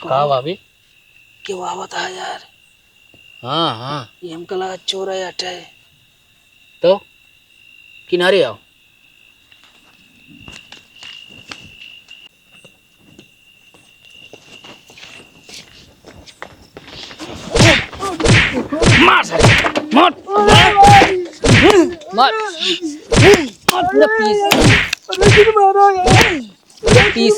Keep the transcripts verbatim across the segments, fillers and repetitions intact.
का भाभी? केहू आवत है यार। हाँ, हाँ। ये हमका लगा चोर है, अटे। तो किनारे आओ। मार साले, मार। मार। मार, पूरा पीस। पीस।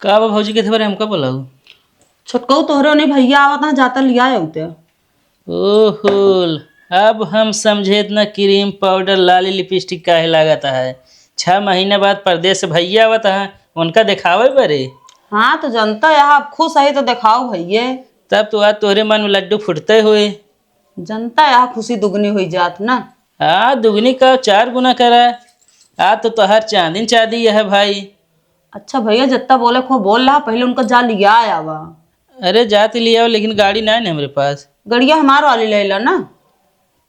का बा भौजी, के बारे हमका बोलाऊ? छोटकऊ तोहरे ओने भैया आवत हैं, जाता लिया आउते। ओहोल, अब हम समझे इतना क्रीम पाउडर लाली लिपस्टिक काहे लागत है। छह महीने बाद परदेस से भैया आवत है, उनका देखावे बरे। हाँ, तो जनता है, अब खुश है तो देखाओ भैये। तब तो आज तोहरे मन में लड्डू फूटते हुए। जनता है, खुशी दुगनी हुई जात ना। हाँ, दुगनी का चार गुना करा। आज तो तोहर चांदी चांदी है भाई। अच्छा भैया, जितना बोले को बोल रहा, पहले उनका जा लिया आवा। अरे, जा तो लिया, लेकिन गाड़ी ना है ना हमरे पास। गड़िया हमार वाली ले ला ना।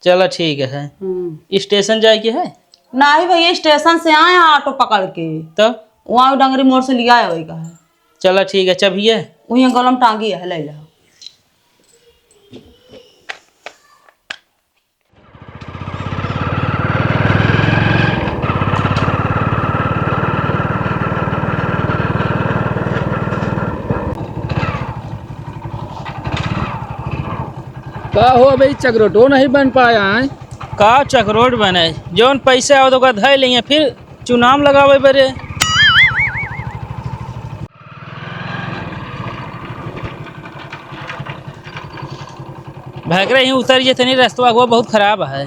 चला ठीक है। हम्म। स्टेशन जाए के है? नाही भैया, स्टेशन से आए हैं ऑटो पकड़ के। तो? वहाँ डंगरी मोड़ से लिया आवे का है। चला ठीक है, चबिये? वहीं गलम टांगी है, ले ला। का हो, अबे ई चकरोटो नहीं बन पाया है? का चकरोट बने? जौन पैसा आवत ओका धइ लेइहें, फिर चुनाव लगावे बरे। भैकरे ही उतर जे तनी, रस्तवा हुआ बहुत खराब है।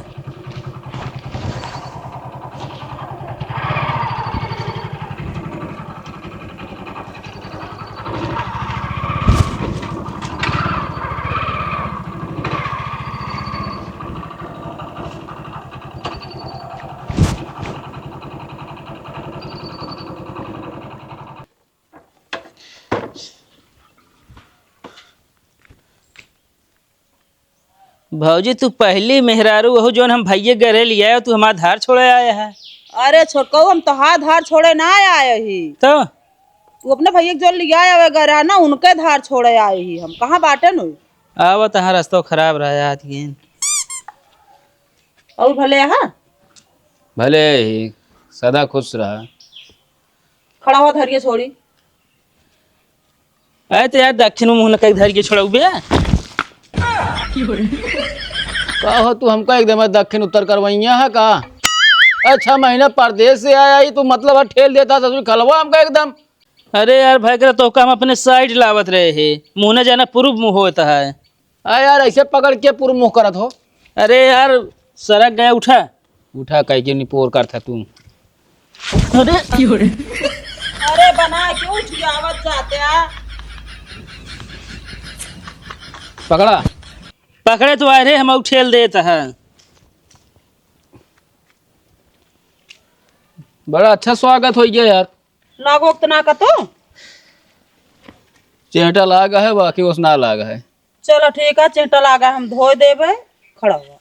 भौजी, तू पहली मेहरारू हऊ, जौन हम भैये घरे लियाए, तू हमार धार छोड़े आए है। अरे छोटकऊ, हम तोहार धार छोड़े ना आए ही। तो? तू अपने भैया के जौन लियाए आवे घरे ना, उनके धार छोड़े आए ही हम। कहाँ बाटे नु? आवा, तहाँ रस्तो खराब रहा यार, गेन। और भले हा? भले ही, सदा खुश रहा। खड़ा हो, धरिए छोड़ी। अरे तो यार, दक्षिण मुँह न कहीं धर के छोड़ाऊ बे। का हो तू हमका एकदम दक्षिण उत्तर करवइया है का? अरे, छह महीना परदेस से आया ही, तू मतलब है ठेल देता ससुर खलवा हमका एकदम। अरे यार, भैकरा तोहका हम अपने साइड लावत रहे ही, मुँह न जाना पूर्व मुँह होता है। आ यार, ऐसे पकड़ के पूर्व मुँह करत हो। अरे यार, सरक गया, उठा। उठा कह के निपोर करत है तू। अरे। अरे बना के उठ के आवत जाते आ। पकड़ा। पकड़े तो आए रे, हम ठेल देत है। बड़ा अच्छा स्वागत होइ गया यार। लागो त ना कतो। चेहटा लाग है, बाकी ओस ना लाग है। चलो ठीक है, चेहटा लागा हम धोए देबे, खड़ा हुआ।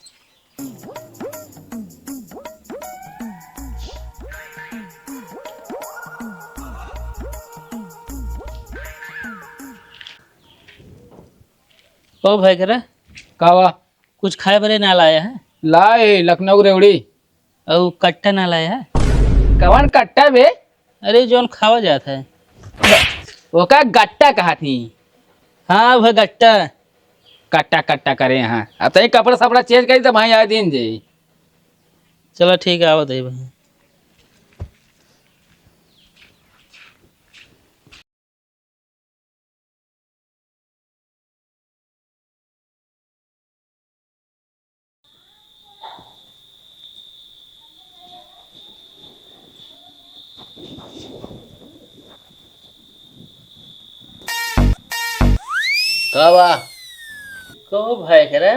ओ भैकरा, का बा? कुछ खाए बरे ना लाया है? लाए, लखनऊ रेवड़ी। और कट्टा ना लाया है? कवन कट्टा बे? अरे, जौन खावा जात है। ओका गट्टा कहा थी। हाँ, वह गट्टा। कट्टा, कट्टा करे यहाँ। अब तई कपड़ा सपड़ा चेंज करी, तब भाई आए दिन जाई। चलो, ठीक है, आवत है भाई। का बा? कहो भाई करे,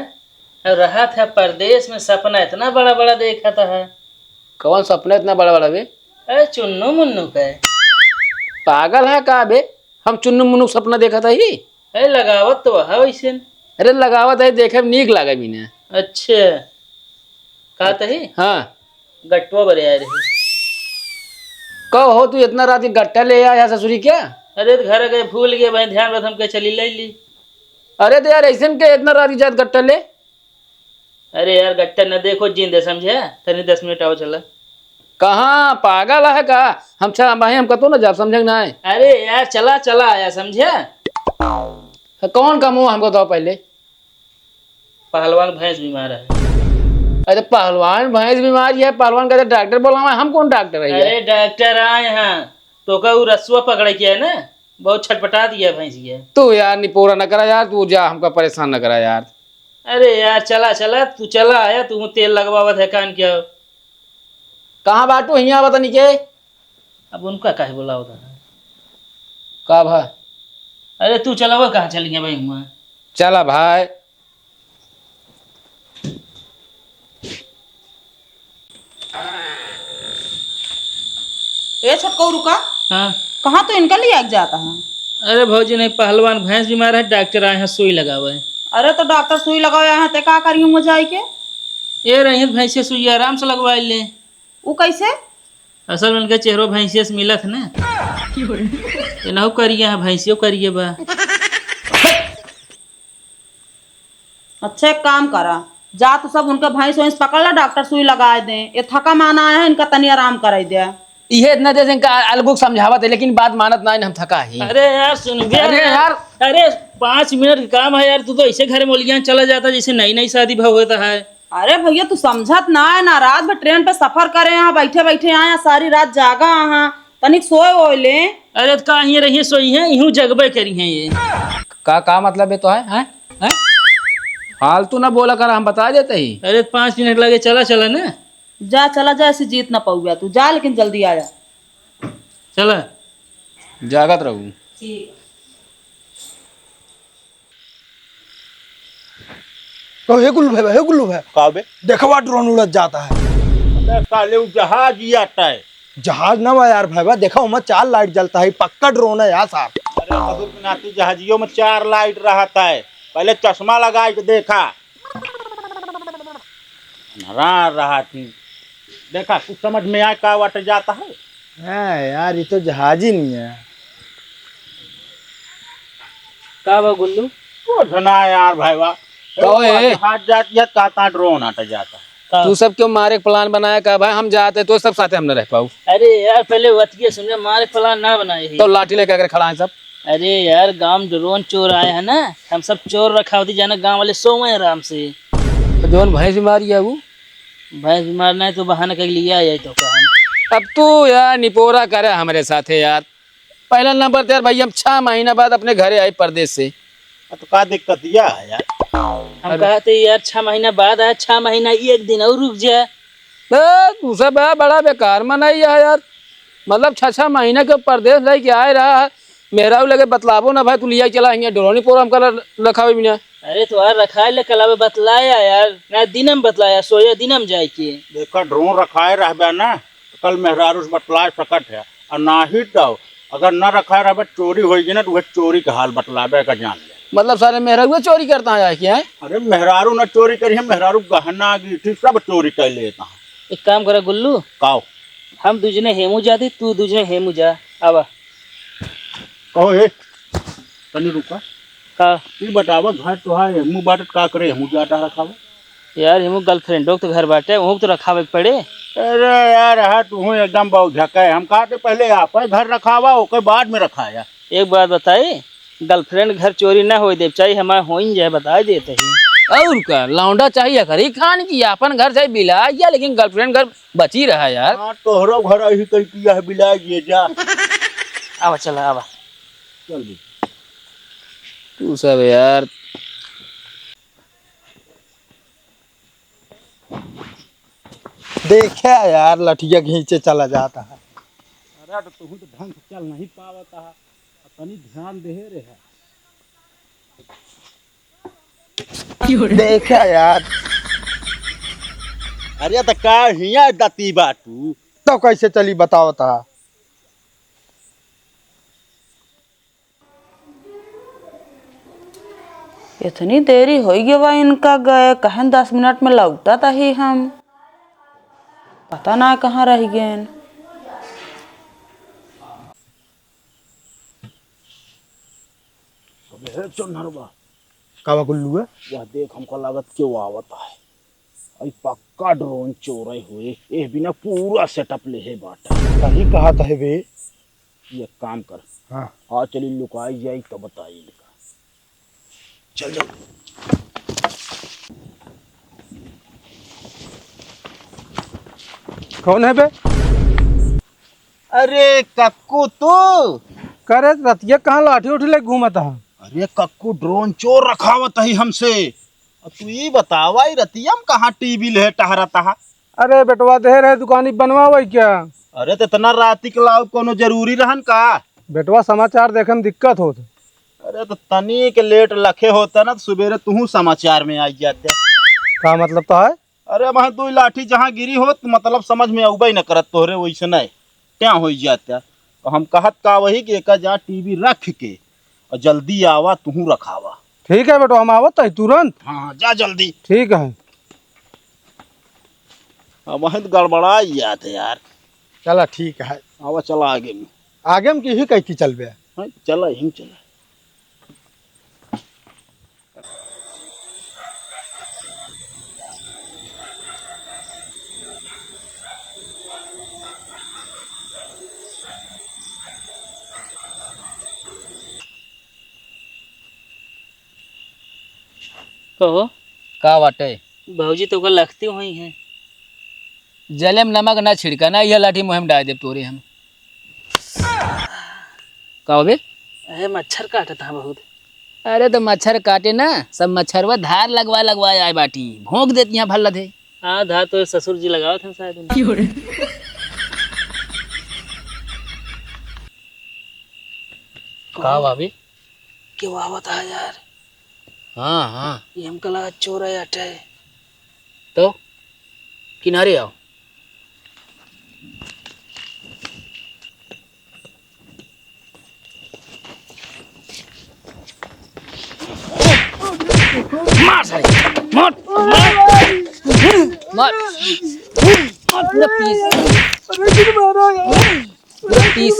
अब रहा था परदेस में, सपना इतना बड़ा बड़ा देखा था। कौन सपना इतना बड़ा बड़ा बे? अरे चुन्नू मुन्नू का। पागल है का बे? हम चुन्नू मुन्नू सपना देखत ही। ए, लगावत तो है वैसे। अरे लगावत है, देखे में नीक लागे बिना। अच्छा, का तही? हाँ। गट्टो बरे आए रही। कहो हो तू इतना रात के गट्टा ले आया ससुरी क्या? अरे तो घर गए भूल गए भाई, ध्यान रख हमके चली ले ली। अरे तो यार ऐसे के इतना रात की जात गट्टा ले? अरे यार, गट्टा न देखो, जींदे समझे, तनी दस मिनट आओ, चला। कहाँ पागल है का? हम छा भाई, हम कतो न जाब, समझे कि नाय? अरे यार, चला, चला आया, समझे? कौन काम हुआ हमको बताओ पहले। पहलवान भैंस बीमार है। अरे पहलवान भैंस बीमार है, पहलवान कहते डॉक्टर बोलावा, हम कौन डॉक्टर है? अरे डॉक्टर आए हैं, तो का उ रसुआ पकड़े के है ना, बहुत छटपटा दिया भैंस ये। तू यार निपोरा न करा यार, तू जा, हमका परेशान न करा यार। अरे यार, चला, चला, तू चला आया, तू तेल लगवावत है कान के। कहाँ बाटू? हियाँ बता निके। अब उनका काहे बुलावत है? का भा? अरे तू चला, वो कहाँ चल गया भाई हुआ? चला भाई। ए छोटकऊ, रुका। हाँ। कहाँ तू इनका लिया के जाता है? अरे भौजी, नहीं, पहलवान भैंस बीमार है, डॉक्टर आए हैं सुई लगावे। अरे तो डॉक्टर सुई लगावे आए हैं, ते का करिए मुँह जाए के? ए रही भैंसे सुई आराम से लगवा ले। उ कैसे? असल में उनके चेहरो भैंसे से मिलत है ना। ये ना करिए है, भैंसियो करिए बा। अच्छा, एक काम करा, जा तू सब उनके भैंस वैंस पकड़ ला, डॉक्टर सुई लगाए दे। ये थका माना आया है, इनका तनी आराम कराई दे। इहे इतना देर से इनका अलगुक समझावत है, लेकिन बात मानत ना, हम थका ही। अरे यार, सुन बे अरे यार। यार। अरे, पाँच मिनट का काम है यार, तू तो ऐसे घर में चला जाता जैसे नई नई शादी भा होता है। अरे भैया, तू समझत ना है ना, रात भर ट्रेन पे सफर करे, यहाँ बैठे बैठे आए, सारी रात जागा, यहाँ तनिक सोए वोए ले। अरे, तो का हियाँ रहिए सोई हैं, इहूँ जगबे करी हैं ये। का, का मतलब है तो है, हैं? हैं? फालतू ना बोला कर, हम बता देते ही। अरे, पाँच मिनट लगे, चला, चला ना। जा, चला जा, ऐसे जीत ना पाऊगा तू, जा लेकिन जल्दी आ जा। चला। जागत रहू। ठीक। कहो, हे गुल्लू भाई, हे गुल्लू भाई। का बे? देखवा, ड्रोन उड़त जाता है। अबे साले, उ जहाज ही आता है। जहाज ना बा यार भाई बा, देखा, ओमा चार लाइट जलता है, पक्का ड्रोन है यार साहब। अरे ससुर के नाती, जहाजियों में चार लाइट रहता है, पहले चश्मा लगा के देखा। अंधरा रहा थी। देखा, कुछ समझ में आए का वाट जाता है? हाँ यार, ये तो जहाज ही नहीं है। का बा गुल्लू? कुछ ना यार भाई बा। कहो ए। जहाज जाती है, कहता ड्रोन हट जाता है। का? तू सब क्यों मारे के प्लान बनाया का भाई? हम जाते तो सब साथे हम न रह पाऊ। अरे यार, पहले बतिया समझा, मारे प्लान ना बनाए ही। तो लाठी लेके अगर खड़ा है सब। अरे यार, गांव में ड्रोन चोर आए हैं ना, हम सब चोर रखा होती, जाना गांव वाले सोवे आराम से। तो जौन भैंस बीमारी है वो? भैंस बीमार नहीं तो बहाना कर लिया जाए तो का हम। अब तू यार निपोरा करे हमरे साथे यार। पहला नंबर तो यार भाई, हम छह महीना बाद अपने घरे आए परदेस से। अब तो का दिक्कत यह है यार? हम अरे। कहते यार, छह महीना बाद आए, छह महीना एक दिन और रुक जाए। ए, तू सब बड़ा, बड़ा बेकार मनई है यार। मतलब छह छह महीना के परदेस रह के आए रहा है, मेहरारू लगे बतलाबो ना भाई, तू लिया चला हियाँ डरोनी पोर हमका ल-, रखावे बिना। अरे तो यार रखाए ले कलावे बतलाया यार, ना दिनम बतलाया, सोया दिनम जाए के। देखा ड्रोन रखाए रहबे ना, तो कल मेहरारू से बतलाए सकत है, और ना ही तो अगर ना रखाए रहबे चोरी होई ना, तो वह चोरी के हाल बतलाबे का जान ले। मतलब सारे मेहरारू चोरी करता है क्या? अरे मेहरारू ना चोरी करी है, मेहरारू गहना अंगीठी सब चोरी कर लेता है। एक काम करा गुल्लू। काओ? हम दू जने हेमू जाती, तू दू जने हेमू जा। आवा। कहो हे, तनी रुका। का? ई बतावा, घर तो है, हेमू बाटत का करे, हेमू जाता रखावा? यार, हेमू girlfriend के तो घर बाटे, वहू तो रखावे के पड़े। अरे यार, हाँ, तू एकदम बहुत झका है। हम कहा थे पहले आपन घर रखावा, ओके बाद में रखाया। एक बात बताई, girlfriend घर चोरी ना होई देब, चाहे हमार होइन जाए, बताई देते ही। और का, लौंडा चाहे अकरी खान की, आपन घर चाहे बिला गया, लेकिन girlfriend घर बची रहा यार। हाँ, तोहरो घर अही कही किया है, बिला ये जा। आवा, चला, आवा। चल भी। तू सब यार। देखा यार, लठिया खींचे चला जाता है। अरे, तो तू तो ढंग से चल नहीं पावता है, तनी ध्यान दे रे है। देखा यार। अरे त का हिया दती बाटू? तो कैसे चली बतावता? इतनी देरी होइ गवा इनका गए, कहन दस मिनट में लौटत ही हम, पता ना कहाँ रहि गएन। अबे हे चोन्हरवा। का बा गुल्लू है? वह देख, हमका लागत केहू आवत है। अई पक्का ड्रोन चोरइ होए, एह बिना पूरा सेटअप लेहे बाटे। सही कहत है बे। एक काम कर। हाँ। हाँ, चली लुकाई जाई तब बताई इनका। चल, चल। कौन है बे? अरे कक्कू तू? करे रतिया कहाँ लाठी उठी ले घूमत है? अरे कक्कू ड्रोन चोर रखावत ही हमसे। अब तू ई बतावा, ई रतिया में कहाँ टीवी ले टहरत है? अरे बेटवा, देहे रहे दुकानी बनवावे क्या? अरे तो इतना राती के लाव कोनो जरूरी रहन का? बेटवा, समाचार देखे में दिक्कत होत। अरे तो तनी के लेट लखे होता ना तो सुबेरे तुहू समाचार में आई जाते। का मतलब तो है? अरे वहाँ दुई लाठी जहाँ गिरी होत, मतलब समझ में अउबे न करत तोहरे वैसे नहीं। क्या हो जाता? तो हम कहत का वही कि एका जहाँ टीवी रख के और जल्दी आवा, तुहू रखावा। ठीक है बेटवा, हम आवत है तुरंत। हाँ, हाँ, जा जल्दी। ठीक है। अब वहीं तो गड़बड़ा जात है यार। चला ठीक है। आवा, चला आगे में। आगे में की ही कह के चलबे? हाँ, चला, यहीं चला। कहो। का बाटे? भौजी तो ओकर लखती हुई हैं। जले में नमक ना छिड़का ना, यह लाठी मुँह में डाल देब तोरे हम। का हो बे? अरे मच्छर काटत है बहुत। अरे तो मच्छर काटे ना, सब मच्छरवा धार लगवा लगवा आए बाटी, भोंक देती यहाँ भल्ला थे। हाँ, धार तो ससुर जी लगावत हैं शायद उन्हें। का भाभी? केहू आवत है यार। हाँ, हाँ। ये हमका लगा चोर है, अटे। तो किनारे आओ। मार साले, मार, मार, मार, मार पूरा पीस। अरे, कितना मारा यार? पूरा पीस।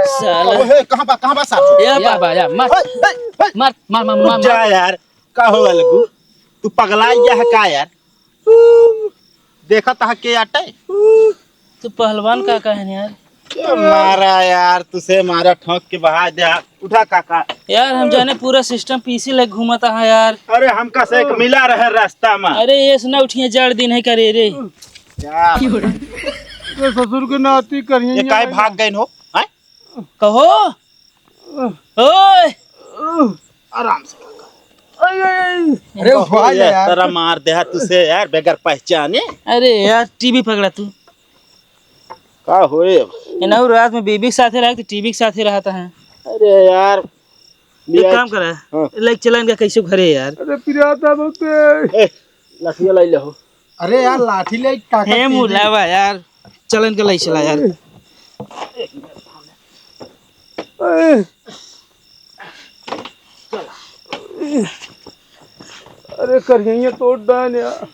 साला। ओहे, कहाँ बा, कहाँ बा साहब? या या बा। बा, या, मार। हे, हे, हे। मार, मार, मार, रुक मार, जा मार। यार, का हो अलगू? तू पगला गया है का यार? देखा तहा के आटे? तू पहलवान काका है यार। ए, मारा यार, तुसे मारा ठोक के बहा दे। उठा काका। यार, हम जाने पूरा सिस्टम पीसी ले घूमत हा यार। अरे, हमका से एक मिला रहे रास्ता में। अरे, ये सुना उठिए, जड़ दिन है करे रे। क्या? ये ससुर के नाती करिए ये काहे यार। भाग गए हो? हैं? कहो। ओए। आराम से काका। अरे, उठवा ले ये यार। तेरा मार दे हाथ तुसे यार, बगैर पहचाने। अरे यार, टीवी पकड़ा तू। का होए अब? इन्हू रात में बीबी के साथे रहा, तो टीवी के साथे रहता है। अरे यार, एक काम करा, हाँ। लेके चला इनका कैसे घरे यार। अरे पिराता बहुत। ए, लाठिया लाई ले हो। अरे यार, लाठी ले काका हे टीवी। मुलावा यार, चला इनका लाई चला यार। अरे करिया तोड़ डाल यार।